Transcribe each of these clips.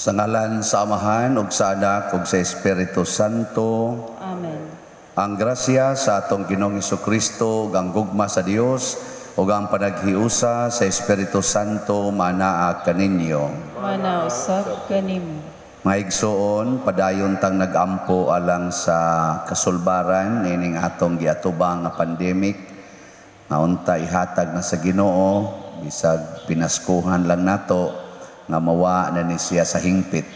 Sa ngalan sa Amahan ug sa Anak ug sa Espiritu Santo. Amen. Ang grasya sa atong Ginoong Kristo ug ang gugma sa Dios ug ang panaghiusa sa Espiritu Santo manaa kaninyo. Mana usab kanimo. Mga igsoon, padayon tang nagampo alang sa kasulbaran ining atong giatubang nga pandemic nga unta ihatag na sa Ginoo, bisag pinaskuhan lang nato nga mawa na ni siya sa hingpit.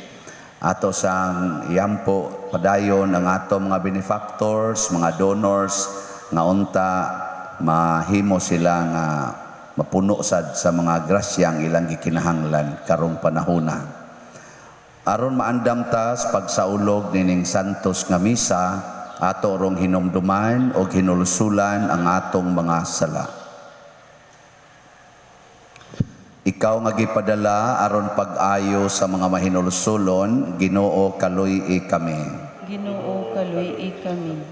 Ato sang iampo padayon ang ato mga benefactors, mga donors, nga unta mahimo sila nga mapuno sad sa mga grasya ang ilang gikinahanglan karong panahona. Aron maandam ta sa pagsaulog nining santos nga misa, ato rong hinumduman og hinulsulan ang atong mga sala. Ikaw nga gipadala aron pag-ayo sa mga mahinulsulon, Ginoo, kaluy-i kami. Ginoo, kaluy-i kami.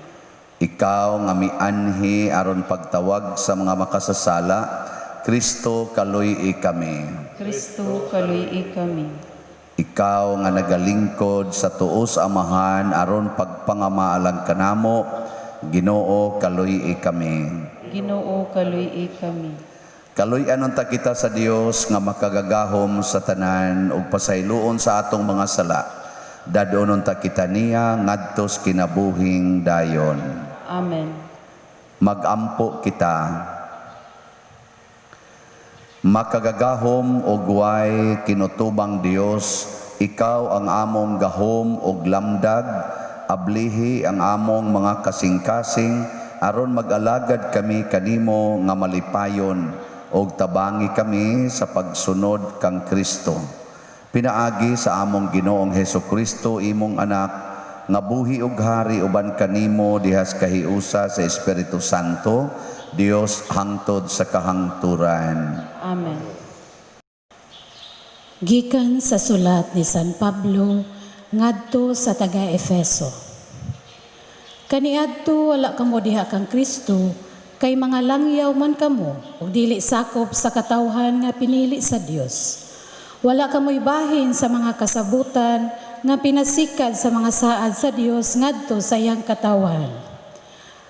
Ikaw nga mianhi aron pagtawag sa mga makasasala, Kristo, kaluy-i kami. Kristo, kaluy-i kami. Ikaw nga nagalingkod sa tuo sa Amahan aron pagpangamaalang kanamo, Ginoo, kaluy-i kami. Ginoo, kaluy-i kami. Kaluy-an unta kita sa Dios nga makagagahom sa tanan ug pasayloon sa atong mga sala. Dad-on unta kita niya ngadtos kinabuhing dayon. Amen. Magampo kita. Makagagahom ug way kinutubang Dios, ikaw ang among gahom ug lamdag, ablihi ang among mga kasing-kasing aron mag-alagad kami kanimo nga malipayon ug tabangi kami sa pagsunod kang Kristo. Pinaagi sa among Ginoong Hesus Kristo, imong anak, nga buhi ug hari uban kanimo dihas kahiusa sa Espiritu Santo, Dios hangtod sa kahangturan. Amen. Gikan sa sulat ni San Pablo ngadto sa taga-Efeso. Kaniadto wala kamo diha kang Kristo, kay mga langyaw man kamo ug dili sakop sa katawhan nga pinili sa Dios. Wala kamoy bahin sa mga kasabutan nga pinasikad sa mga saad sa Dios ngadto sa iyang katawhan.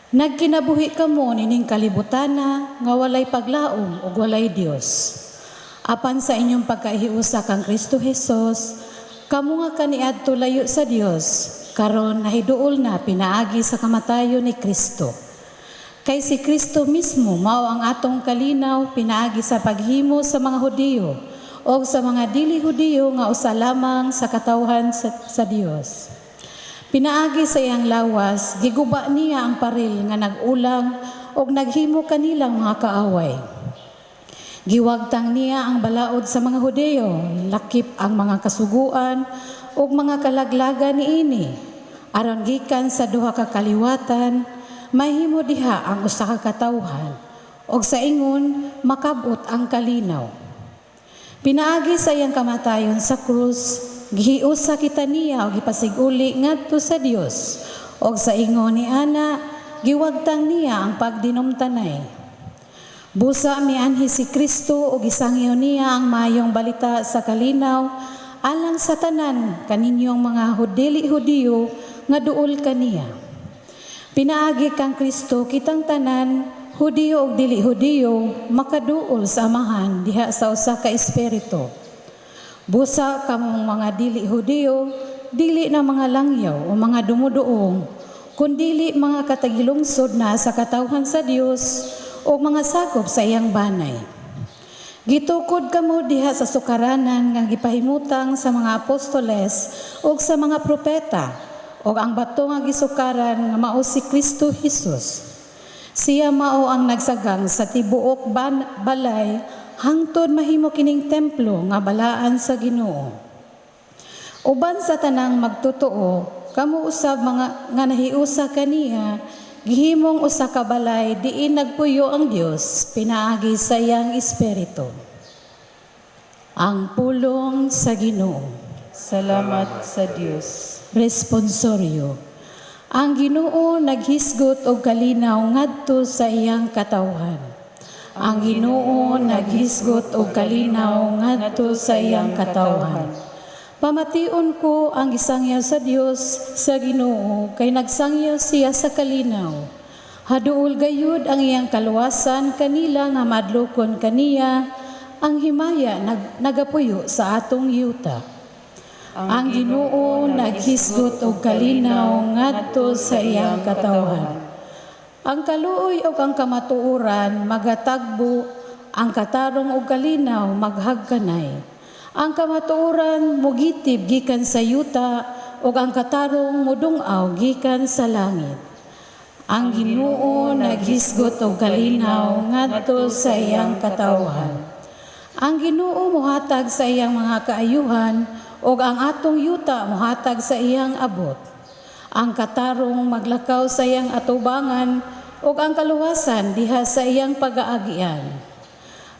Nagkinabuhi kamo nining kalibutana nga walay paglaom ug walay Dios. Apan sa inyong pagkahiusa kang Kristo Jesus, kamo nga kaniadto layo sa Dios, karon nahiduol na pinaagi sa kamatayon ni Kristo. Kay si Kristo mismo mao ang atong kalinaw pinaagi sa paghimo sa mga Hudiyo o sa mga dili Hudiyo nga usa lamang sa katawhan sa Dios. Pinaagi sa iyang lawas, giguba niya ang paril nga nag-ulang og naghimo kanilang mga kaaway. Giwagtang niya ang balaod sa mga Hudiyo, lakip ang mga kasuguan ug mga kalaglagan niini. Aron gikan sa duha ka kaliwatan, mahimo diha ang usa ka katawhan ug sa ingon makab-ot ang kalinaw. Pinaagi sa iyang kamatayon sa krus, gihiusa kita niya og gipasig-uli ngadto sa Dios. Og sa ingon ni ana, giwagtang niya ang pagdinumtanay. Busa mianhi si Kristo ug gisangyaw niya ang maayong balita sa kalinaw alang sa tanan kaninyong mga dili Hudiyo nga duol kaniya. Pinaagi kang Kristo kitang tanan, Hudiyo ug dili Hudiyo, makaduol sa Amahan diha sa usa ka espiritu. Busa kamong mga dili Hudiyo, dili na mga langyaw o mga dumuduong, kundili mga katagilungsod na sa katawhan sa Dios o mga sakop sa iyang banay. Gitukod kamo diha sa sukaranan nga gipahimutang sa mga apostoles ug sa mga propeta ug ang bato nga gisukaran nga mao si Kristo Jesus. Siya mao ang nagsagang sa tibuok balay hangtod mahimo kining templo nga balaan sa Ginoo. Uban sa tanang magtotoo, kamo usab mga nga nahiusa kaniya, gihimong usa ka balay diin nagpuyo ang Dios pinaagi sa iyang espiritu. Ang pulong sa Ginoo. Salamat sa Dios. Responsorio. Ang Ginoo naghisgot og kalinaw ngadto sa iyang katawhan. Ang Ginoo naghisgot og kalinaw ngadto sa iyang katawhan. Pamation ko ang gisangyaw sa Dios sa Ginoo kay nagsangyaw siya sa kalinaw. Haduol gayud ang iyang kaluwasan kanila nga madlokon kaniya, ang himaya nagapuyo sa atong yuta. Ang Ginoo naghisgot og kalinaw ngadto sa iyang katawhan. Ang kaluoy ug ang kamatuoran magatagbo, ang katarong ug kalinaw maghagkanay. Ang kamatuoran mugitib gikan sa yuta ug ang katarong mudung-aw gikan sa langit. Ang Ginoo naghisgot og kalinaw ngadto sa iyang katawhan. Ang Ginoo mohatag sa iyang mga kaayuhan ug ang atong yuta mohatag sa iyang abot. Ang katarong maglakaw sa iyang atubangan ug ang kaluwasan diha sa iyang pagaagian.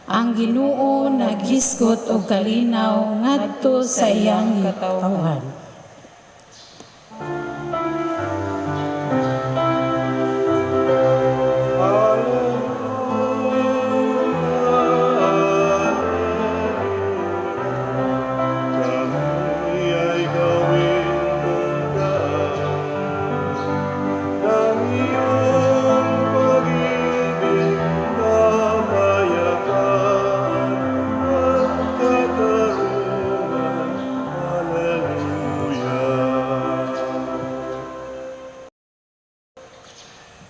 Ang Ginoo naghisgot og kalinaw ngadto sa iyang katawhan. Kami ay gawing bundaan ng iyong pag-ibig na kapayapaan at katarungan. Hallelujah.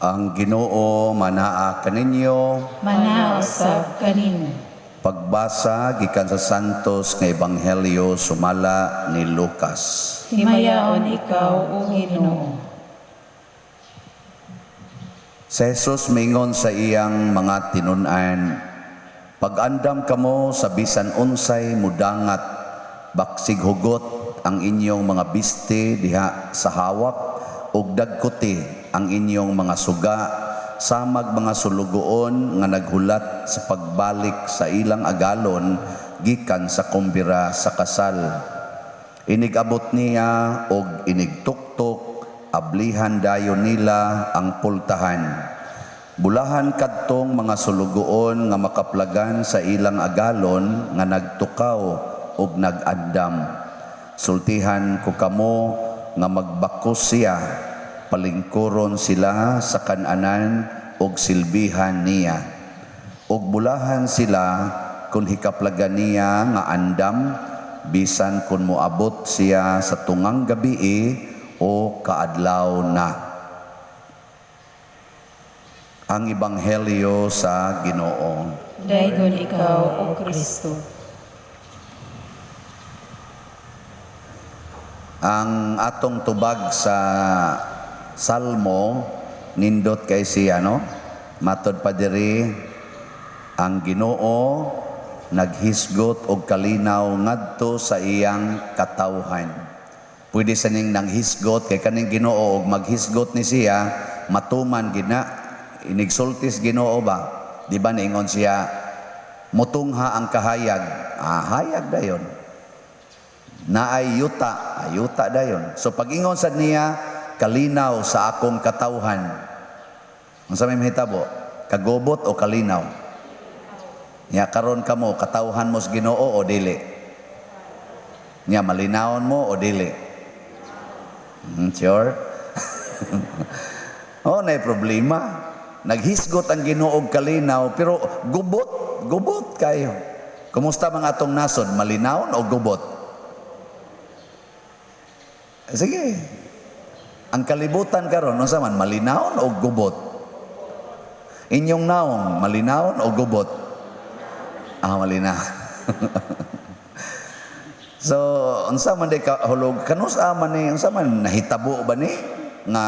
Ang Ginoo manaa kaninyo. Manaa usab kanimo. Pagbasa gikan sa Santos nga Ebanghelyo sumala ni Lucas. Himayaon ikaw, O Ginoo. Si Jesus mingon sa iyang mga tinun-an, "Pag-andam kamo sa bisan unsay mudangat, baksig hugot ang inyong mga biste diha sa hawak ug dagkuti ang inyong mga suga samag mga sulugoon nga naghulat sa pagbalik sa ilang agalon gikan sa kumbira sa kasal. Inigabot niya og inigtuktok, ablihan dayon nila ang pultahan. Bulahan kadtong mga sulugoon nga makaplagan sa ilang agalon nga nagtukaw og nag-andam. Sultihan ko kamo nga magbakos siya, palingkuron sila sa kananan og silbihan niya. Og bulahan sila kung hikaplagan niya nga andam, bisan kung moabot siya sa tungang gabii o kaadlaw na." Ang Ebanghelyo sa Ginoo. Daygon ikaw, O Kristo. Ang atong tubag sa Salmo nindot kay siya, no? Matod pa diri, ang Ginoo naghisgot og kalinaw ngadto sa iyang katawhan. Pwede sa ning nanghisgot kay kaning Ginoo og maghisgot ni siya, matuman gina inigsultis Ginoo ba? Di ba niingon siya mutungha ang kahayag? Ah, hayag dayon. Naay yuta, ayuta dayon. So pag-ingon sad niya kalinaw sa akong katawhan. Unsa may mahitabo? Kagubot o kalinaw? Nya karon kamo katawhan mo sa Ginoo o dili? Nya malinawon mo o dili? Sure? Oh, nay problema. Naghisgot ang Ginoo og kalinaw pero gubot, gubot kayo. Kumusta mga atong nasod? Malinawon o gubot? Sige. Ang kalibutan karon unsa man, malinawon o gubot? Inyong naong, malinawon o gubot? Ah, malinaw. So, unsa man di ka hulog kanus-a man ni, unsa man nahitabo ba ni nga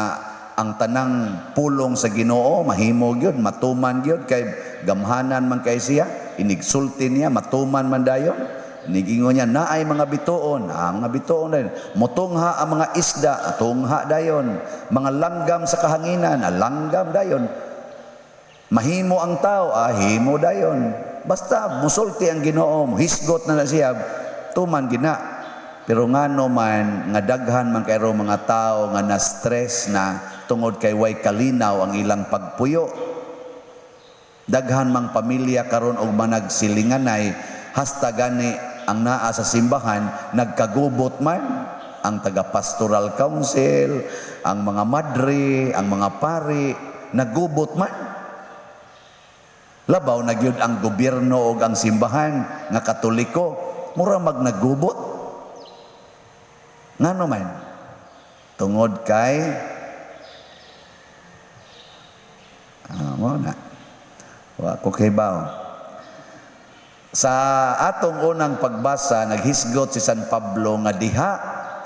ang tanang pulong sa Ginoo mahimo gyud, matuman gyud kay gamhanan man kay siya, inigsulti niya matuman man dayon. Nigingon niya naay mga bituon, mga bituon dayon. Motungha ang mga isda, tungha dayon. Mga langgam sa kahanginan, langgam dayon. Mahimo ang tao, himo dayon. Basta musulti ang Ginoo, hisgot na na siya, tuman gina. Pero ngano man nga daghan man kayro mga tao nga na-stress na tungod kay way kalinaw ang ilang pagpuyo. Daghan mang pamilya karon og managsilinganay hasta gani ang naa sa simbahan nagkagubot man ang taga pastoral council, ang mga madre, ang mga pari, nagubot man. Labaw na gyud ang gobyerno ug ang simbahan nga Katoliko, mura mag nagubot. Ngano man? Tungod kay mo na. Wa ko kibaw. Sa atong unang pagbasa, naghisgot si San Pablo nga diha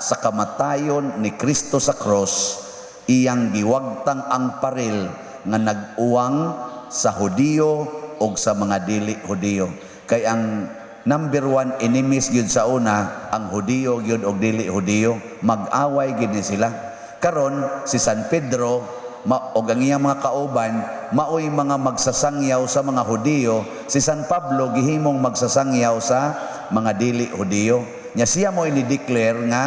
sa kamatayon ni Kristo sa cross, iyang giwagtang ang paril nga nag-uwang sa Hudiyo o sa mga dili Hudiyo. Kay ang number one enemies gyud sa una, ang Hudiyo gyud og dili Hudiyo, mag-away gyud ni sila. Karon si San Pedro og ang iyang mga kauban maoy mga magsasangyaw sa mga Hudiyo, si San Pablo gihimong magsasangyaw sa mga dili Hudiyo. Nya siya mo ini-declare nga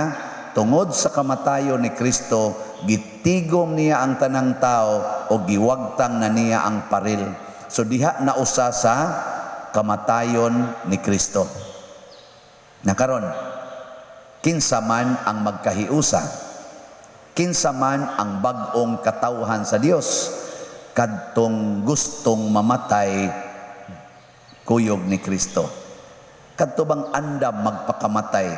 tungod sa kamatayon ni Kristo, gitigom niya ang tanang tao o giwagtang na niya ang paril. So diha na usa sa kamatayon ni Kristo. Nakaron, kinsa man ang magkahiusa, kinsa man ang bag-ong katawhan sa Dios, kadtong gustong mamatay kuyog ni Kristo. Kadto bang andam magpakamatay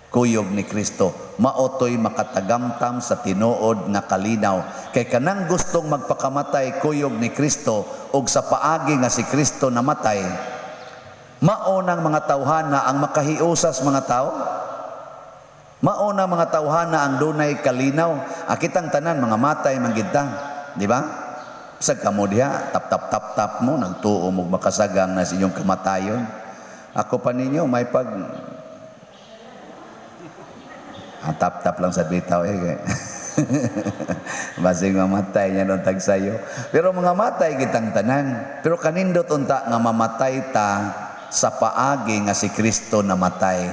kuyog ni Kristo, maotoy makatagamtam sa tinuod nga kalinaw. Kay kanang gustong magpakamatay kuyog ni Kristo og sa paagi nga si Kristo namatay, mao nang mga tawhana ang makahiusas mga tao. Mao nang mga tawhana ang dunay kalinaw. Akitang tanan mga matay man gid ta, di ba? Sa kamo diha, tap tap tap tap mo nagtuo mo makasagang na sa inyong kamatayon. Ako pa ninyo may pag tap-tap lang sa bitaw eh. Basing mamatay niya nung tagsayo. Pero mga matay kitang tanan. Pero kanindot unta nga mamatay ta sa paagi nga si Kristo namatay.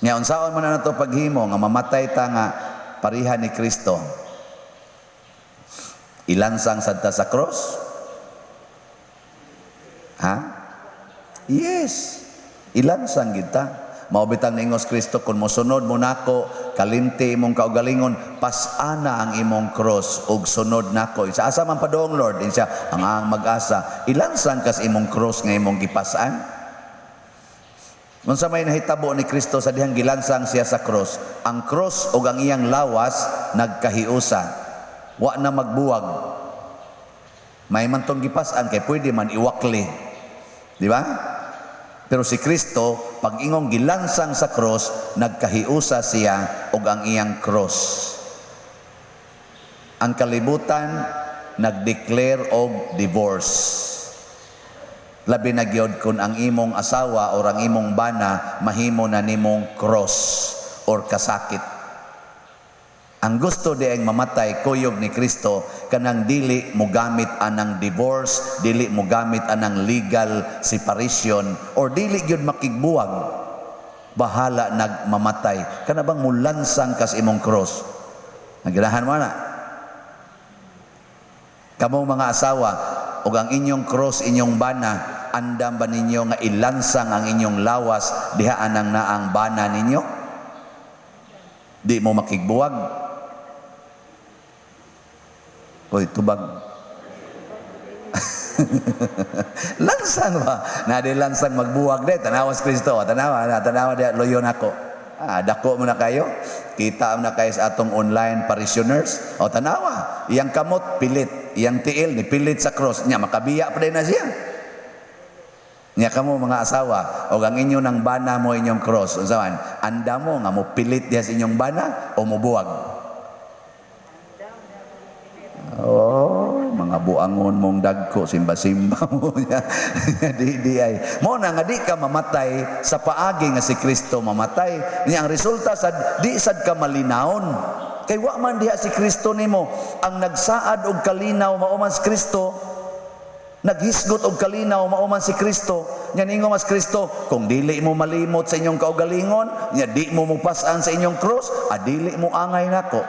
Nga unsaon man na nato paghimo nga mamatay ta nga pareha ni Kristo. Ilansang sad ta sa cross? Ha? Yes. Ilansang kita. Mao bitang niingos Kristo, kung mosunod mo nako, kalimti imong kaugalingon, pas-ana ang imong cross ug sunod nako. Sa asa man padong Lord, insa ang mag-asa, ilansang kas imong cross nga imong gipas-an. Unsa may nahitabo ni Kristo sa dihang gilansang siya sa cross, ang cross ug ang iyang lawas nagkahiusa. Wa na magbuwag. May man tong gipas-an kay pwede man iwakli. Di ba? Pero si Kristo, pag ingong gilansang sa cross, nagkahiusa siya og ang iyang cross. Ang kalibutan nagdeclare og divorce. Labi na gyud kun ang imong asawa or ang imong bana mahimo na nimong cross or kasakit. Ang gusto di ang mamatay kuyog ni Kristo kanang dili mogamit anang divorce, dili mogamit anang legal separation or dili gyud makigbuwag. Bahala nagmamatay. Kana bang mulansang kas imong cross? Nagirahan mo na. Kamong mga asawa ug ang inyong cross, inyong bana, andam ba ninyo nga ilansang ang inyong lawas diha anang naang bana ninyo? Di mo makigbuwag. Oy, tubag. Lansang ba? Na di lansang magbuwag de, tanawas Kristo, tanawa na, tanawa di loyon ako. Dako mo na kayo. Kita mo na kayo sa atong online parishioners. O tanawa, iyang kamot pilit, iyang tiil ni pilit sa cross niya, makabiya pa din na siya. Nya kamo mga asawa, og ang inyo ng bana mo inyong cross, unsa man? Anda mo nga mo pilit diha sa inyong bana o mobuwag? Oh, mga buangon mong dagko, simba-simba mo niya. Di ay. Mo na nga di ka mamatay sa paagi nga si Kristo mamatay. Niya ang resulta sad di sad ka malinawon. Kay wa man diha si Kristo nimo. Ang nagsaad og kalinaw mao man si Kristo. Naghisgot og kalinaw mao man si Kristo. Nya ningo mas Kristo, kung dili mo malimot sa inyong kaugalingon, nya di mo mupas-an sa inyong cross, adili mo angay nako.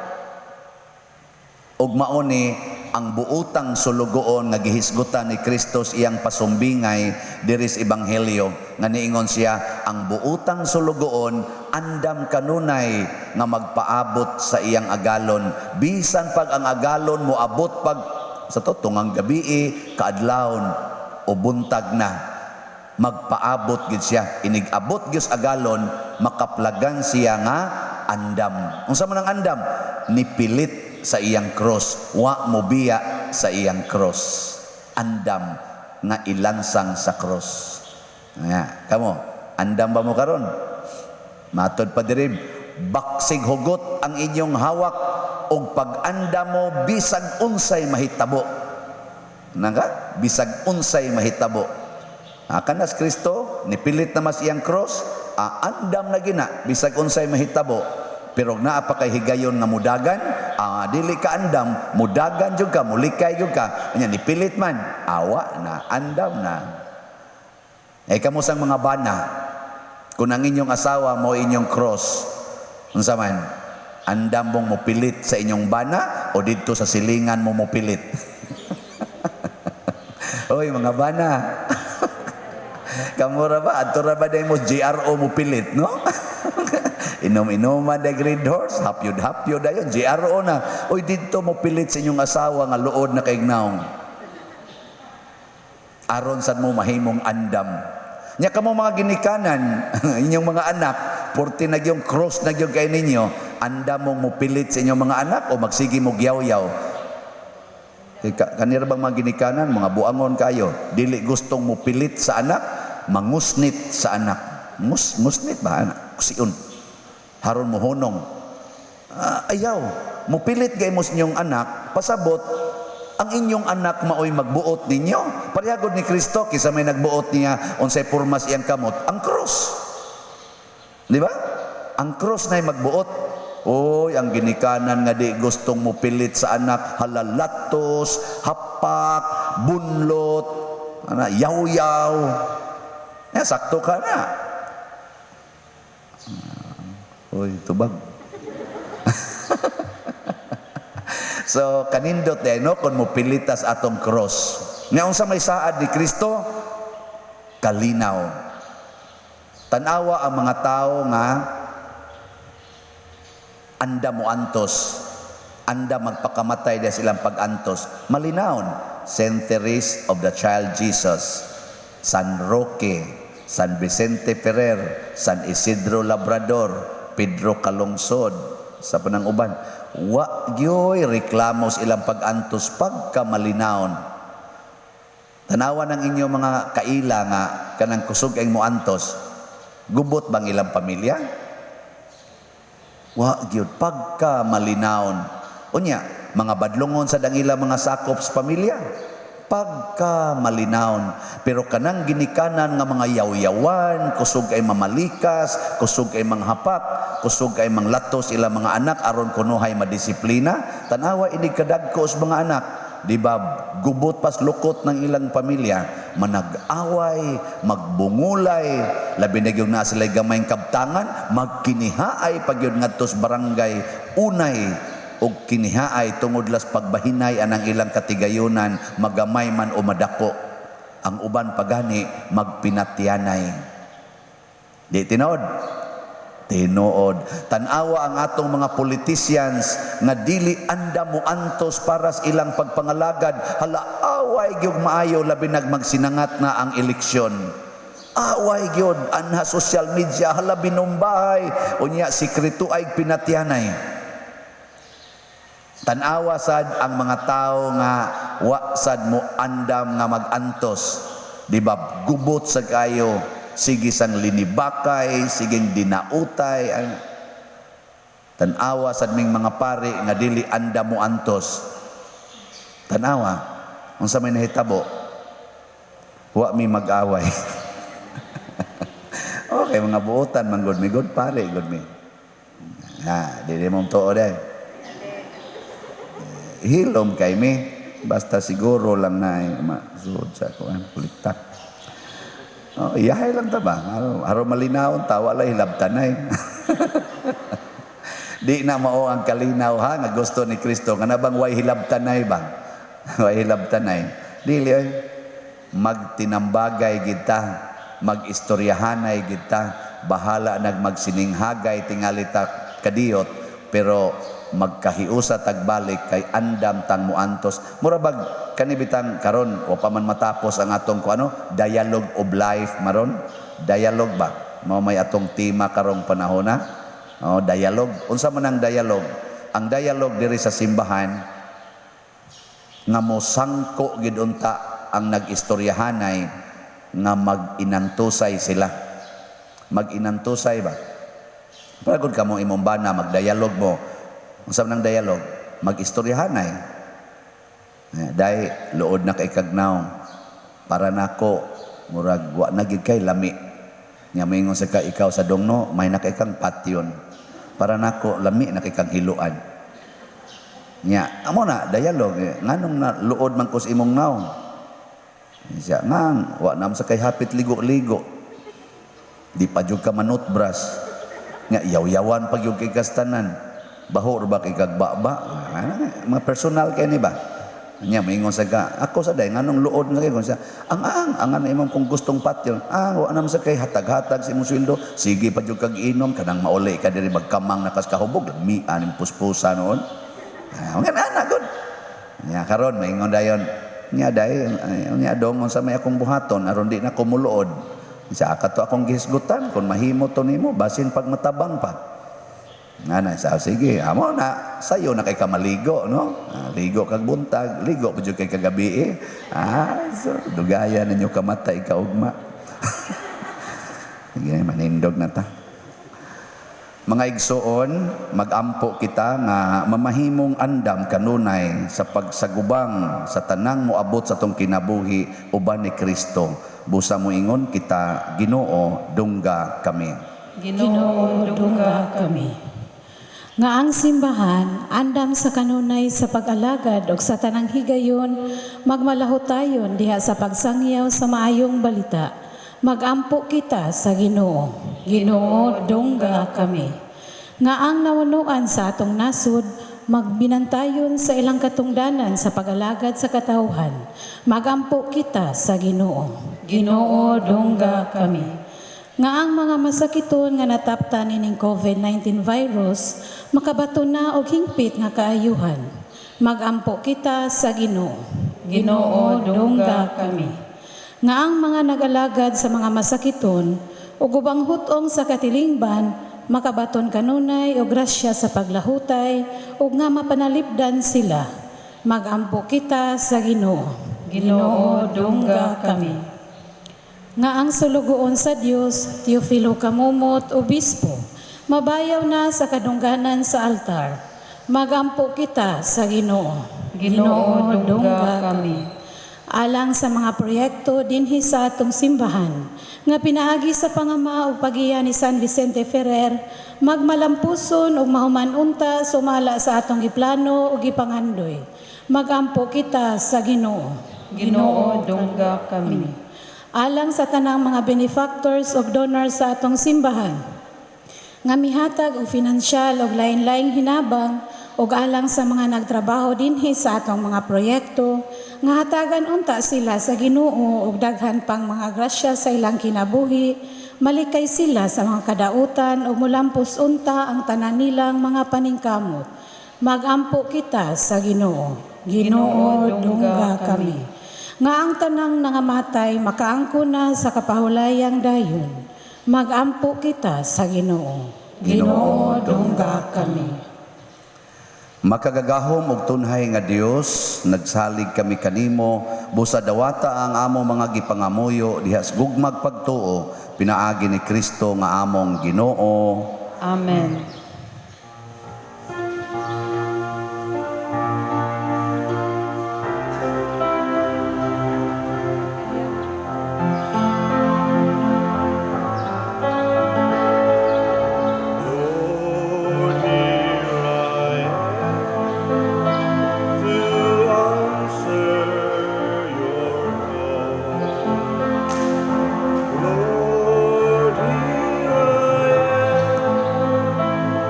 Ug mao ni Ang buutang sulugoon nga gihisgutan ni Kristo sa iyang pasumbingay diri sa Ebanghelyo, nga niingon siya, ang buutang sulugoon andam kanunay nga magpaabot sa iyang agalon bisan pag ang agalon moabot pag sa to tungang gabii, kaadlawon o buntag na, magpaabot gid siya. Inig-abot gyud sa agalon, makaplagan siya nga andam. Unsa man ang andam? Nipilit sa iyang cross, wa mobiya sa iyang cross, andam nga ilansang sa cross. Nga kamo, andam ba mo karon? Matod pa diri, baksig hugot ang inyong hawak og pag-andam mo bisag unsay mahitabo. Nanga bisag unsay mahitabo. Kanas Kristo nipilit na mas iyang cross, andam na gina bisag unsay mahitabo. Pero naa pa kay higayon nga mudagan, dili ka andam, mudagan jud ka, mulikay jud ka. Anya nipilit man, awa na, andam na. Eh kamo sang mga bana, kung ang inyong asawa mo inyong cross, unsa man, andam mong mopilit sa inyong bana o didto sa silingan mo mopilit? Oy mga bana. Kamura ba? Adto ra ba day mo GRO mo pilit, no? Inom-inuman day Green Horse, hapyod-hapyod dayon, GRO na. Oy, didto mo pilit sa inyong asawa nga luod na kay naong. Aron sad mo mahimong andam. Nya kamo mga ginikanan, inyong mga anak, porti na gyung cross na gyud kay ninyo, andam mong mopilit sa inyong mga anak o magsige mo gyaw-yaw? Kanira bang mga ginikanan, mga buangon kayo, dili gustong mopilit sa anak, mangusnit sa anak. Ngusnit ba anak? Kusion. Haron mohunong. Ayaw, mopilit kay mo sa inyong anak, pasabot, ang inyong anak maoy magbuot ninyo. Parehagod ni Kristo, kisa may nagbuot niya unsay pormas iyang kamot, ang cross. Di ba? Ang cross na'y magbuot. Oy, ang ginikanan nga di gustong mopilit sa anak, halalatos, hapak, bunlot, ana, yaw-yaw. Ya, sakto ka na. Oy, tubag. So, kanindot eh, no? Kung mopilitas atong cross. Nga unsa may saad ni Kristo? Kalinaw. Tanawa ang mga tao nga anda mo antos, anda magpakamatay dahil silang pag-antos. Malinawon, Saint Therese of the Child Jesus, San Roque, San Vicente Ferrer, San Isidro Labrador, Pedro Calungsod, sa panang uban. Wa gyoy reklamo sa ilang pag-antos pagkamalinawon. Tanawa ng inyong mga kaila nga kanang kusog ang moantos, gubot bang ilang pamilya? Wa gyud pagkamalinawon. Unya, mga badlongon sa dangila mga sakop sa pamilya, pagkamalinawon. Pero kanang ginikanan nga mga yaw-yawan, kusog ay mamalikas, kusog ay manghapak, kusog ay manglatos ilang mga anak aron kunuhay madisiplina, tanawa ini kadagko sa mga anak. Di ba gubot pas lukot ng ilang pamilya, manag-away, magbungulay, labi na gyud na sila gamayng kabtangan, magkinihaay pag yun ngadto sa barangay unay og kinihaay tungod las pagbahinay anang ilang katigayunan, magamay man o madako. Ang uban pagani magpinatyanay. Di tinuod? Tinuod. Tan-awa ang atong mga politicians nga dili anda mo antos para sa ilang pagpangalagad. Hala, away gyud maayo labi nag magsinangat na ang eleksyon. Away gyud anha social media, hala binumbahay, unya sikreto ay pinatyanay. Tan-awa sad ang mga tao nga wa sad mo andam nga magantos. Di ba gubot sa kayo, sige sang linibakay, siging dinautay. Tan-awa sad ming mga pari nga dili andam mo antos. Tan-awa unsa may nahitabo? Wa mi mag-away. Okay, mga buotan man gud mi, good pare gud mi. Ha, dili mong tuo day. Hilom kay mi, basta siguro lang na ay masud sa kuan kuliktak. Oh, iyahay lang ta ba? Aro malinawon ta, wala hilabtanay. Di na mao ang kalinaw ha nga gusto ni Kristo nga nabang way hilabtanay ba? Way hilabtanay. Dili oy. Magtinambagay kita, magistoryahanay kita, bahala nagmagsininghagay tingali ta kadiyot, pero magkahiusa tagbalik kay andam tang muantos. Mura bag kani bitang karon wa pa man matapos ang atong kuno ano, dialogue of life maron. Dialogue ba? Mao may atong tema karong panahon na. Oh, dialogue. Unsa man ang dialogue? Ang dialogue diri sa simbahan nga mosangko gid unta ang nag-istoryahanay nga mag-inantusay sila. Mag-inantusay ba? Para gud kamo imong bana magdialog mo. Unsa man ang dialog? Mag-istoryahanay. Dai luod na kay kagnaw. Para nako murag wa na gid kay lami. Nya moingon sa ka ikaw sa dongno, may na kay kang patyon. Para nako lami na kay kang hiluan. Nya amo na dialog, nganong na luod man ko sa imong naong. Siya ngang wa na sa kay hapit ligo-ligo. Di pa jud ka manutbras. Nga yaw-yawan pag yung kay kastanan. Baho ra ba kay kagbaba? Mga personal kay ni ba? Nya moingon sa ka, ako sa day nganong luod na kay siya. Ang ano imong kung gustong patyon. Ah, wa na sa kay hatag-hatag sa imong sweldo. Sige pa jud kag inom kanang mauli ka diri magkamang nakas kahubog. Mi aning puspusa noon. Ah, nga na gud. Nya karon moingon dayon. Nya day nya dong unsa may akong buhaton aron di na ko muluod. Sa kato akong gihisgutan kung mahimo to nimo basin pag matabang pa. Nga na, sa sige, amo na, sayo na kay kamaligo, no? Ah, ligo kag buntag, ligo pa jud kay kagabi eh. Ah, so, dugaya ninyo kamatay kaugma. Sige, manindog na ta. Mga igsoon, magampo kita nga mamahimong andam kanunay sa pagsagubang sa tanang moabot sa atong kinabuhi uban ni Kristo. Busa moingon kita, Ginoo, dungga kami. Ginoo, dungga kami. Nga ang simbahan andam sa kanunay sa pag-alagad og sa tanang higayon magmalahutayon diha sa pagsangyaw sa maayong balita. Magampo kita sa Ginoo. Ginoo, dungga kami. Nga ang nawanuan sa atong nasod magbinantayon sa ilang katungdanan sa pag-alagad sa katawhan. Magampo kita sa Ginoo. Ginoo, dungga kami. Nga ang mga masakiton nga nataptan ining COVID-19 virus makabato na og hingpit nga kaayuhan. Magampo kita sa Ginoo. Ginoo, dungga kami. Nga ang mga nag-alagad sa mga masakiton ug ubang hutong sa katilingban makabaton kanunay og grasya sa paglahutay ug nga mapanalipdan sila. Magampo kita sa Ginoo. Ginoo, dungga kami. Nga ang sulugoon sa Dios, Teofilo Camomot, Obispo, mabayaw na sa kadungganan sa altar. Magampo kita sa Ginoo. Ginoo, dungga kami. Alang sa mga proyekto dinhi sa atong simbahan, nga pinaagi sa pangama ug pagiya ni San Vicente Ferrer, magmalampuson ug mahuman unta sumala sa atong giplano ug gipangandoy. Magampo kita sa Ginoo. Ginoo, dungga kami. Alang sa tanang mga benefactors ug donors sa atong simbahan, nga mihatag og finansyal og lain-laing hinabang ug alang sa mga nagtrabaho dinhi sa atong mga proyekto, nga hatagan unta sila sa Ginoo og daghan pang mga grasya sa ilang kinabuhi, malikay sila sa mga kadautan ug mulampos unta ang tanan nilang mga paningkamot. Magampo kita sa Ginoo. Ginoo, dungga kami. Nga ang tanang nangamatay makaangko na sa kapahulayang dayon. Magampo kita sa Ginoo. Ginoo, dungga kami. Makagagahom og tunhay nga Dios, nagsalig kami kanimo, busa dawata ang amo mga gipangamuyo diha sa gugmag pagtuo, pinaagi ni Kristo nga among Ginoo. Amen. Lord, here I am to answer your call. Lord, here I am.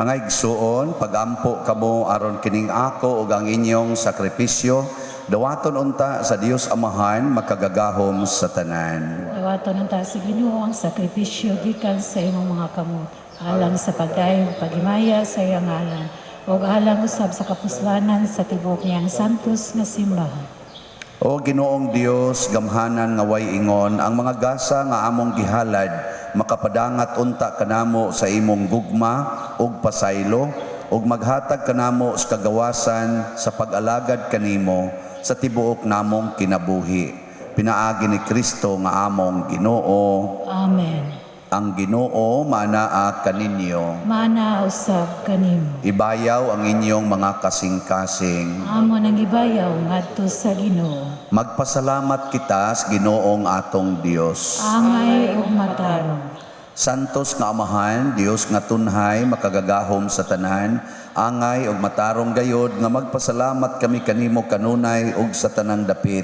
Mga igsuon, pagampo kamo aron kining ako ug ang inyong sakripisyo, dawaton unta sa Dios Amahan makagagahom sa tanan. Dawaton unta sa Ginoo ang sakripisyo gikan sa imong mga kamot, alang sa pagdayon ug paghimaya sa iyang ngalan, ug alang usab sa kapuslanan sa tibuok niyang santos nga simbahan. O Ginoong Dios, gamhanan nga way ingon ang mga gasa nga among gihalad, makapadangat unta kanamo sa imong gugma ug pasaylo, ug maghatag kanamo sa kagawasan sa pag-alagad kanimo sa tibuok namong kinabuhi. Pinaagi ni Kristo nga among Ginoo. Amen. Ang Ginoo maanaa kaninyo. Maana usab kanimo. Ibayaw ang inyong mga kasing-kasing. Amo nang ibayaw ngadto sa Ginoo. Magpasalamat kita sa Ginoong atong Dios. Angay ug matarong. Santos nga Amahan, Dios nga tunhay, makagagahom sa tanan, angay ug matarong gayod nga magpasalamat kami kanimo kanunay ug sa tanang dapit.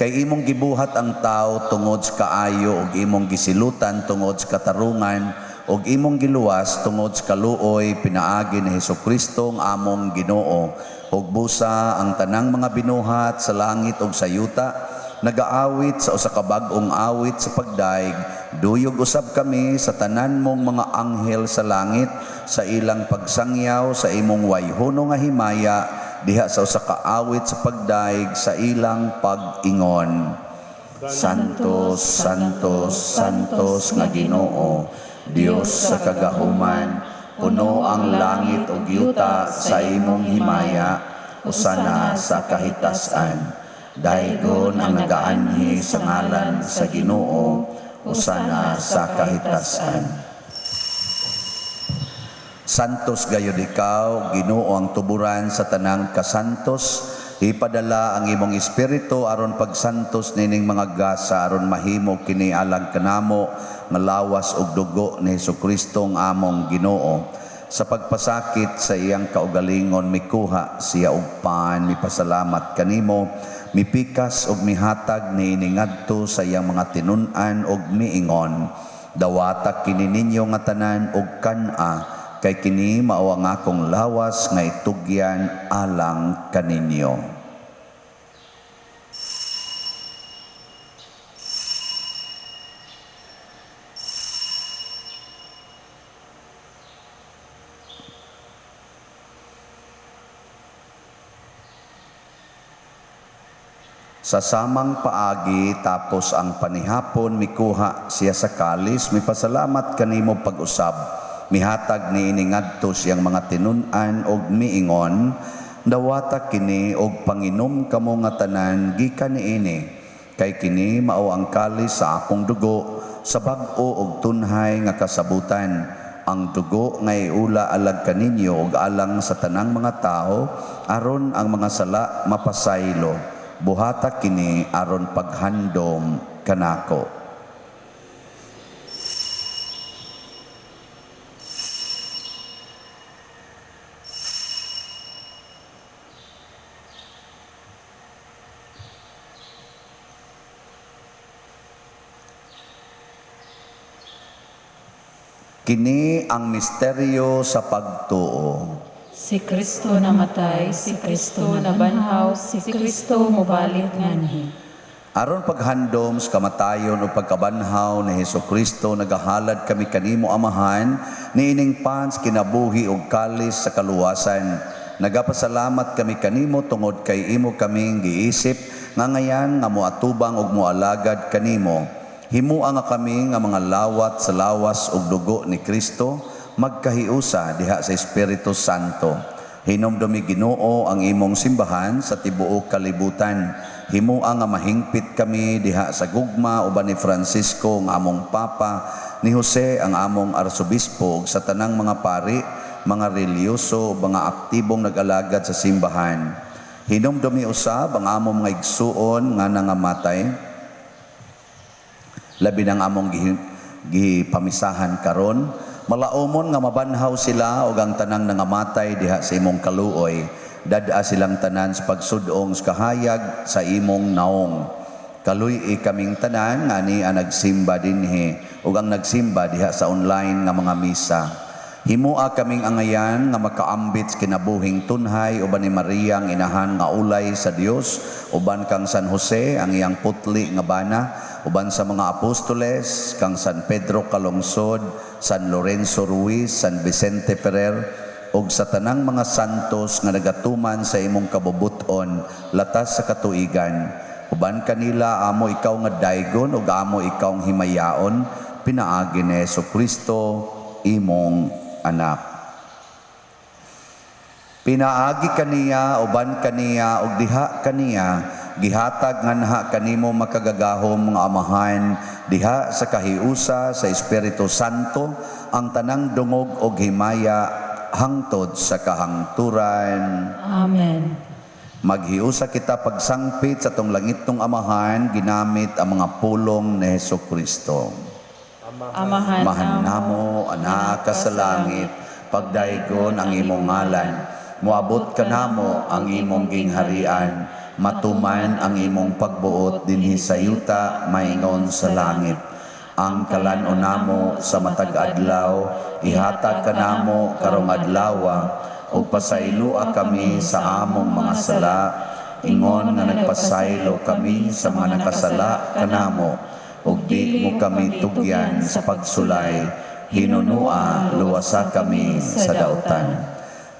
Kay imong gibuhat ang tao tungod sa kaayo ug imong gisilutan tungod sa katarungan ug imong giluwas tungod sa kaluoy pinaagi ni Hesukristo ang among Ginoo. Ug busa ang tanang mga binuhat sa langit ug sa yuta nagaawit sa usa ka bag-ong awit sa pagdaig, duyog usab kami sa tanan mong mga anghel sa langit sa ilang pagsangyaw sa imong wayhono nga himaya diha sa usa ka awit sa pagdaig sa ilang pag-ingon. Santos, Santos, Santos nga Ginoo, Dios sa kagahuman, puno ang langit ug yuta sa imong himaya, usana sa kahitasan. Daygon ang nagaanhi sa ngalan sa Ginoo, usana sa kahitasan. Santos gayud ikaw, Ginoo ang tuburan sa tanang kasantos. Ipadala ang imong espiritu aron pagsantos nining mga gasa aron mahimo kini alang kanamo nga lawas ug dugo ni Hesukristo ang among Ginoo. Sa pagpasakit sa iyang kaugalingon mikuha siya og pan, mipasalamat kanimo, mipikas ug mihatag niini ngadto sa iyang mga tinun-an ug miingon. Dawata kini ninyo nga tanan ug kan-a, kay kini mao ang akong lawas nga itugyan alang kaninyo. Sa samang paagi tapos ang panihapon mikuha siya sa kalis, mipasalamat kanimo pag-usab, mihatag niini ngadto siyang mga tinun-an og miingon, dawata kini og panginom kamo nga tanan gikan niini, kay kini mao ang kalis sa akong dugo sa bag-o og tunhay nga kasabutan, ang dugo nga iula alag kaninyo og alang sa tanang mga tawo aron ang mga sala mapasaylo. Buhata kini aron paghandom kanako. Kini ang misteryo sa pagtuo. Si Kristo namatay, si Kristo nabanhaw, si Kristo mobalik nganhi. Aron paghandom sa kamatayon o pagkabanhaw ni Hesukristo, nagahalad kami kanimo Amahan, niining pans kinabuhi og kalis sa kaluwasan. Nagapasalamat kami kanimo tungod kay imo kaming giisip nga ngayan nga moatubang og moalagad kanimo. Himua nga kami nga mga lawat sa lawas ug dugo ni Kristo, magkahiusa diha sa Espiritu Santo. Hinumdumi Ginoo ang imong simbahan sa tibuok kalibutan. Himua nga mahingpit kami diha sa gugma uban ni Francisco ang among Papa, ni Jose ang among Arsobispo ug sa tanang mga pari, mga relihiyoso, mga aktibong nag-alagad sa simbahan. Hinumdumi usab ang among mga igsuon nga nangamatay, labi ng among gipamisahan karon, malaumon nga mabanhaw sila og ang tanang nangamatay diha sa imong kaluoy. Dad-a silang tanan sa pagsudong sa kahayag sa imong naong. Kaluy-i kaming tanan nga ni ang nagsimba dinhi ug ang nagsimba diha sa online nga mga misa. Himua kaming angayan nga makaambit sa kinabuhing tunhay uban ni Maria ang inahan nga ulay sa Dios, uban kang San Jose ang iyang putli nga bana, uban sa mga apostoles kang San Pedro Calungsod, San Lorenzo Ruiz, San Vicente Ferrer ug sa tanang mga santos nga nagatuman sa imong kabubut-on latas sa katuigan. Uban kanila amo ikaw nga daygon ug amo ikaw ang himayaon pinaagi ni Kristo imong anak. Pinaagi kaniya, uban kaniya, ug diha kaniya, gihatag nganha kanimo makagagahom nga Amahan, diha sa kahiusa sa Espiritu Santo, ang tanang dungog og himaya hangtod sa kahangturan. Amen. Maghiusa kita pagsangpit sa atong langitnong Amahan, ginamit ang mga pulong ni Hesus Kristo. Amahan Amahan namo, anaa ka sa langit, pagdaygon ang imong ngalan. Moabot kanamo ang imong gingharian, matuman ang imong pagbuot dinhi sa yuta maingon sa langit. Ang kalan-on namo sa matag adlaw, ihatag kanamo karong adlawa, ug pasayloa kami sa among mga sala, ingon nga nagpasaylo kami sa mga nakasala kanamo, ug di mo kami tugyan sa pagsulay, hinunua luwasa kami sa dautan.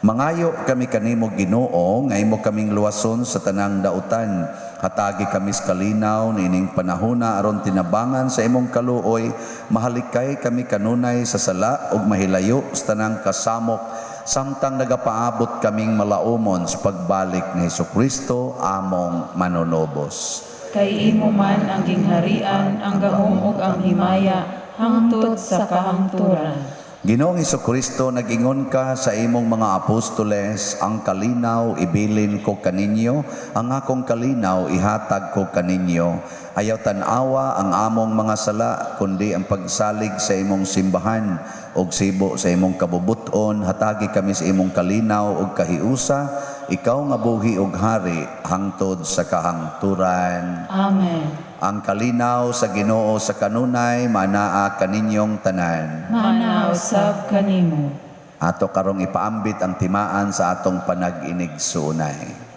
Mangayo kami kanimo Ginoo nga imo kaming luwason sa tanang dautan. Hatagi kami sa kalinaw niining panahona aron tinabangan sa imong kaluoy, mahalikay kami kanunay sa sala ug mahilayo sa tanang kasamok samtang nagapaabot kaming malaumon sa pagbalik ni Hesukristo among manunubos. Kay imo man ang gingharian, ang gahom ug ang himaya, hangtod sa kahangturan. Ginoong Kristo, nag-ingon ka sa imong mga apostoles, ang kalinaw ibilin ko kaninyo, ang akong kalinaw ihatag ko kaninyo. Ayaw tan-awa ang among mga sala, kundi ang pagsalig sa imong simbahan ug sibo sa imong kabubuton, hatagi kami sa imong kalinaw ug kahiusa, ikaw nga buhi ug hari hangtod sa kahangturan. Amen. Ang kalinaw sa Ginoo sa kanunay manaa kaninyong tanan. Maanaa usab kanimo. Ato karong ipaambit ang timaan sa atong panag-inigsuonay.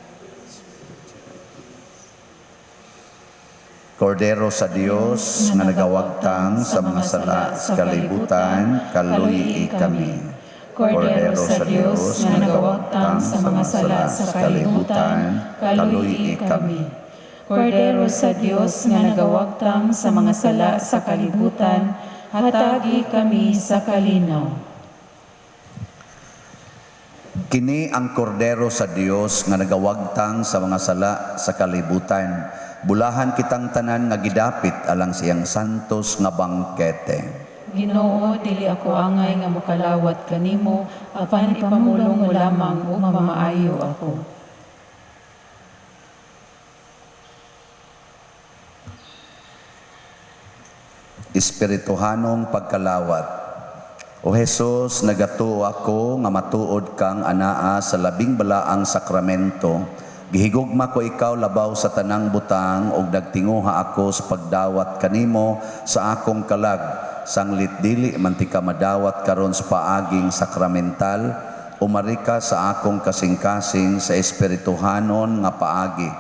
Kordero sa Dios nga nagawagtang sa mga sala sa kalibutan, kaluyi kami. Kordero sa Dios nga nagawagtang sa mga sala sa kalibutan, kaluyi kami. Kordero sa Dios nga nagawagtang sa mga sala sa kalibutan, hatagi kami sa kalinaw. Kini ang kordero sa Dios nga nagawagtang sa mga sala sa kalibutan. Bulahan kitang tanan nga gidapit alang siyang santos nga bangkete. Ginoo, dili ako angay nga mokalawat kanimo, apan ipamulong mo lamang ug mamaayo ako. Espirituhanong pagkalawat. O Jesus, nagatuo ako nga matuod kang anaa sa labing balaang sakramento. Gihigugma ko ikaw labaw sa tanang butang ug nagtinguha ako sa pagdawat kanimo sa akong kalag. Sanglit dili man ti ka madawat karon sa paaging sakramental, umari ka sa akong kasing-kasing sa espirituhanon nga paagi.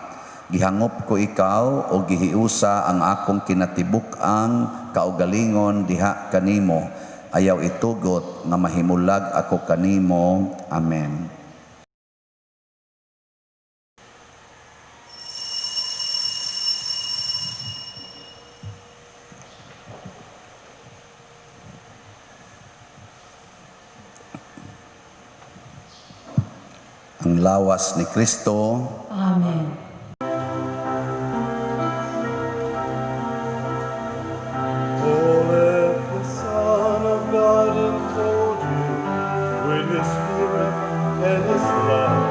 Gihangop ko ikaw o gihiusa ang akong kinatibuk-ang kaugalingon diha kanimo. Ayaw itugot nga mahimulag ako kanimo. Amen. Ang lawas ni Kristo. Amen. Oh, let the Son of God enfold you with His Spirit and His love.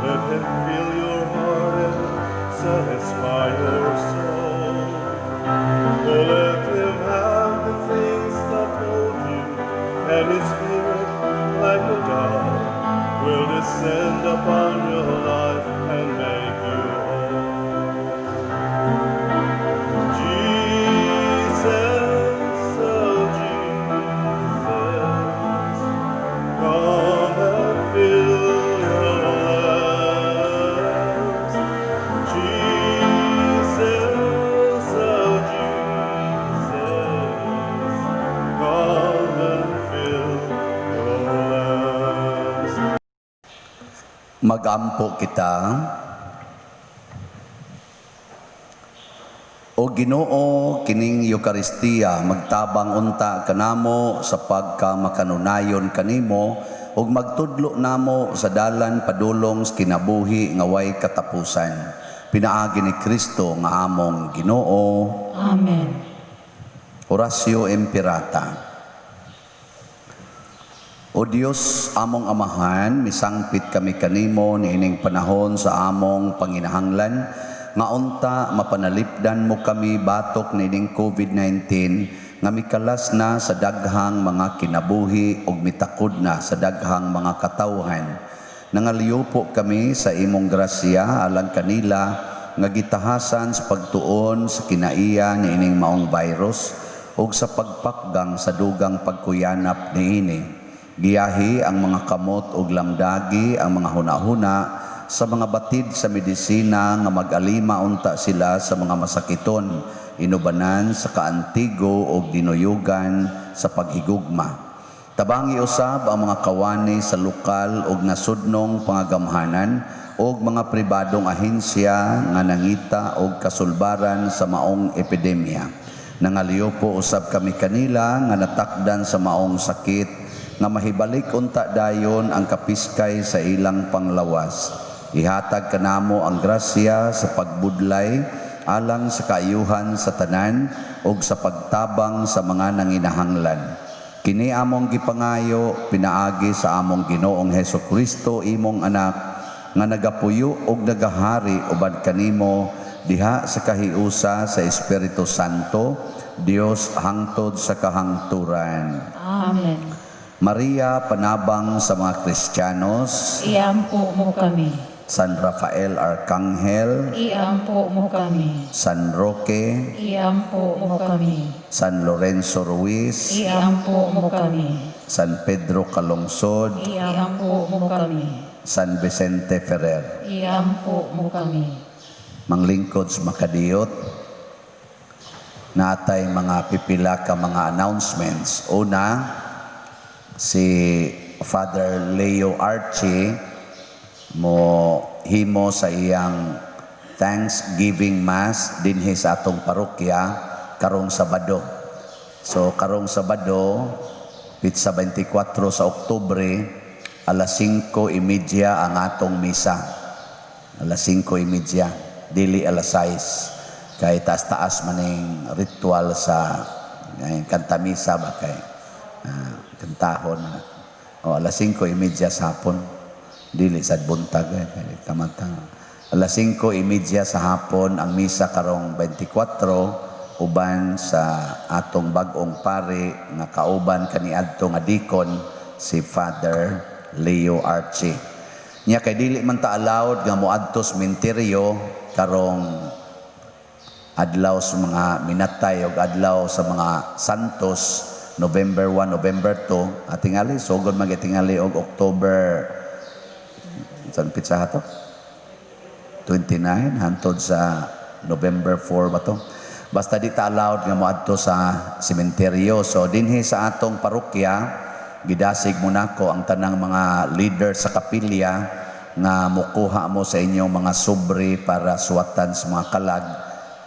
Let Him fill your heart and satisfy your soul. Oh, let Him have the things that hold you, and His Spirit, like a dove, will descend upon your life and Magampo kita. O Ginoo, kining Eukaristiya magtabang unta kanamo sa pagkamakanunayon kanimo ug magtudlo namo sa dalan padulong sa kinabuhi nga way katapusan. Pinaagi ni Kristo nga among Ginoo. Amen. Oratio Imperata. O Dios, among Amahan, misangpit kami kanimo niining panahon sa among panginahanglan nga unta mapanalipdan mo kami batok niining COVID-19 nga mikalas na sa daghang mga kinabuhi ug mitakod na sa daghang mga katawhan. Nangaliyo po kami sa imong grasya alang kanila nga gitahasan sa pagtuon sa kinaiya niining maong virus ug sa pagpakgang sa dugang pagkuyanap niini. Giyahi ang mga kamot ug lamdagi ang mga hunahuna sa mga batid sa medisina nga mag-alima unta sila sa mga masakiton, inubanan sa kaantigo ug dinuyugan sa paghigugma. Tabangi usab ang mga kawani sa lokal ug nasudnong pangagamhanan ug mga pribadong ahensya nga nangita og kasulbaran sa maong epidemya. Nangaliyo po usab kami kanila nga natakdan sa maong sakit nga mahibalik unta dayon ang kapiskay sa ilang panglawas. Ihatag kanamo ang grasya sa pagbudlay alang sa kaayuhan sa tanan ug sa pagtabang sa mga nanginahanglan. Kini among gipangayo pinaagi sa among Ginoong Hesus Kristo, imong anak, nga nagapuyo ug nagahari uban kanimo diha sa kahiusa sa Espiritu Santo, Dios, hangtod sa kahangturan. Amen. Maria, panabang sa mga Kristiyanos, Iampo mo kami. San Rafael Arcangel, Iampo mo kami. San Roque, Iampo mo kami. San Lorenzo Ruiz, Iampo mo kami. San Pedro Calungsod, Iampo mo kami. San Vicente Ferrer. Iampo mo kami. Manglingkod sa makadiyot, natay mga pipila ka mga announcements. Una, si Father Leo Archie mo himo sa iyang Thanksgiving Mass dinhi sa atong parokya karong Sabado. So karong Sabado, pitsa 24 sa Oktubre, alas 5:30 ang atong misa. Alas 5:30, dili alas 6. Kay taas-taas maning ritual sa kantamisa ba kay kantahon na. O alas 5:30 sa hapon. Dili sad buntag kay kamata. Alas 5:30 sa hapon ang misa karong 24 uban sa atong bag-ong pari nga kauban kaniadto nga dikon si Father Leo Archie. Nya kay dili man ta allowed nga moadto sa sementeryo karong adlaw sa mga minatay og adlaw sa mga santos, November 1, November 2, atingali sugod man gitingali og October san pitsa to? 29 hantod sa November 4 ba to? Basta di ta allowed nga moadto sa sementeryo. So dinhi sa atong parokya, gidasig mo nako ang tanang mga leader sa kapilya nga mukuha mo sa inyong mga sobre para suwatan sa mga kalag,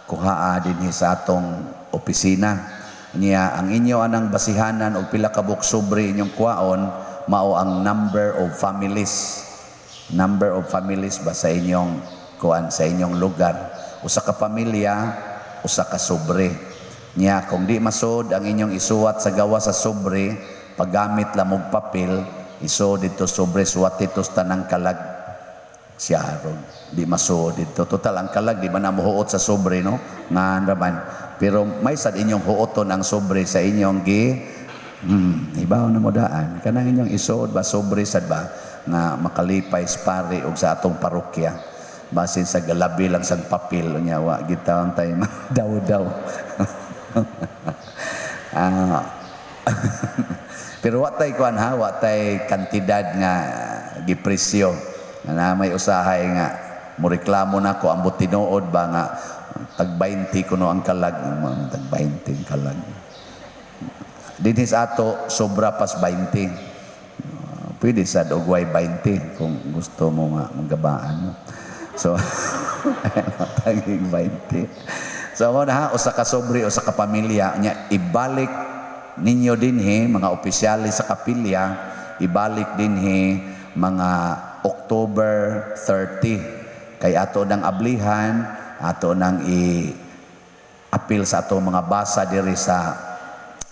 kuhaa dinhi sa atong opisina. Niya ang inyo anang basihanan og pila ka buok sobre inyong kuhaon mao ang number of families. Number of families ba sa inyong kuan, sa inyong lugar. Usa ka pamilya, usa ka sobre. Niya kung di masud ang inyong isuwat sa gawa sa sobre, paggamit lamog papel, iso dito sobre, suwat dito sa tanang kalag. Siya aron di masuod dito. Total ang kalag di man na mohuot sa sobre, no? Nga raman. Pero may sad inyong huoton ang sobre sa inyong gi ibaw na mo daan. Kanang inyong isuod ba sobre sad ba nga makalipay sa pari og sa atong parokya. Basin sa galabi lang sang papel unya wa gitawon tay daw-daw. Pero wa tay kuan ha, wa tay kantidad nga gipresyo. Na may usahay nga moreklamo nako ambot tinuod ba nga tag 20 kuno ang kalag, tag 20 ang kalag. Dinhi sa ato sobra pas 20. Pwede sad og way 20 kung gusto mo nga manggabaan mo. So, tagig 20. So, mo na ha, usa ka sobre, usa ka pamilya, nya ibalik ninyo dinhi mga opisyales sa kapilya, ibalik dinhi mga October 30. Kay ato nang ablihan, ato nang i apil sa ato mga basa diri sa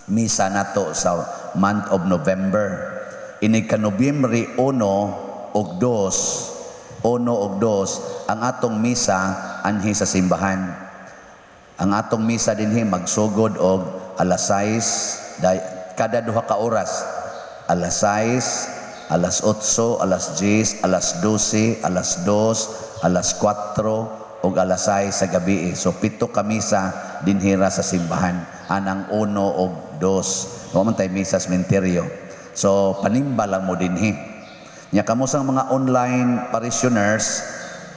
misa nato sa month of November. Inig ka Nobyembre 1 ug 2, 1 ug 2 ang atong misa anhi sa simbahan. Ang atong misa dinhi magsugod og alas 6 kada duha ka oras. Alas 6, alas 8, alas 10, alas 12, alas 2, alas 4 ug alas 6 sa gabi. So pito ka misa dinhira sa simbahan anang 1 ug 2. Wa man tay misa sa sementeryo. So panimba lang mo dinhi. Nya kamo sang mga online parishioners,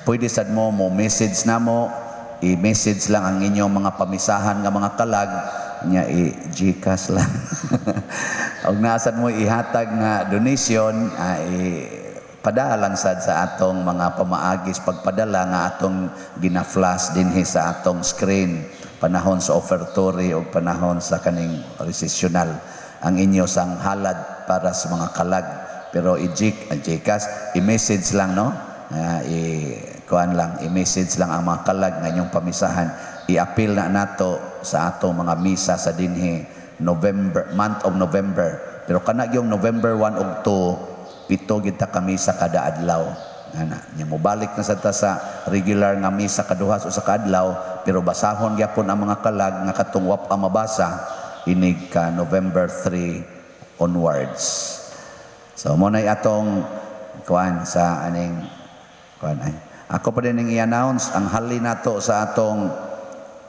pwede sad mo mo message na mo, i-message lang ang inyong mga pamisahan nga mga kalag, nya i-GCash lang. Og nasad mo ihatag nga donation, i padala lang sad sa atong mga pamaagis pagpadala nga atong gina-flash dinhi sa atong screen panahon sa offertory o panahon sa kaning recessional ang inyo sang halad para sa mga kalag, pero i GCash, i-message lang, no? I kuan lang, i-message lang ang mga kalag nga inyong pamisahan, i-appeal na nato sa atong mga misa sa dinhi November, month of November. Pero kana yung November 1 ug 2, pito gid ta ka misa kada adlaw ana. Nya mobalik na sa ta sa regular nga misa kaduha sa usa ka adlaw, pero basahon gyapon ang mga kalag nga katong wa pa mabasa inig ka November 3 onwards. So mo na atong kuan sa aning kuan. Ay, ako pa din ang i-announce ang hali nato sa atong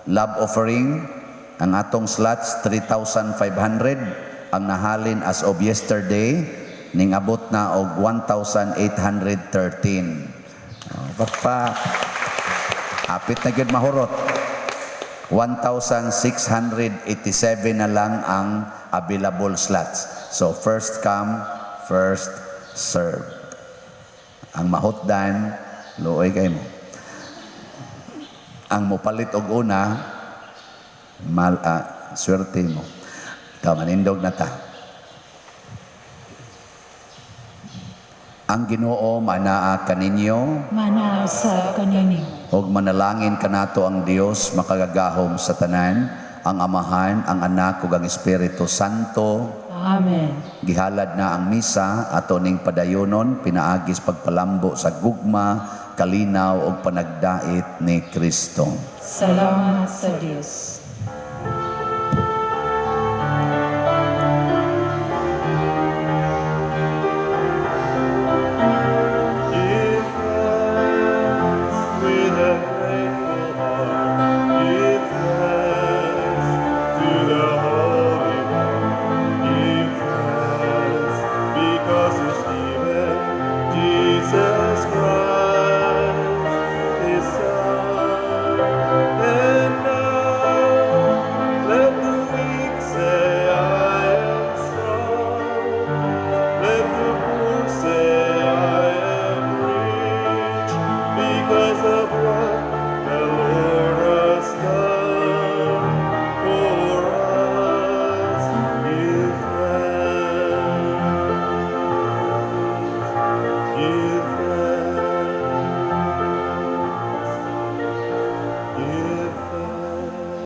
love offering. Ang atong slots 3,500, ang nahalin as of yesterday ning abot na og 1,813. Oh, pa hapit na gyud mahurot. 1,687 na lang ang available slots. So first come, first serve. Ang mahutdan, luoy kay mo. Ang mopalit og una, swerte mo. Ta manindog na ta. Ang Ginoo manaa kaninyo, Manaa sa kaninyo. Ug manalangin kanato ang Dios makagagahom sa tanan, ang Amahan, ang Anak ug ang Espiritu Santo. Amen. Gihalad na ang misa ato ning padayonon pinaagis pagpalambo sa gugma, kalinaw ug panagdait ni Kristo. Salamat sa Dios.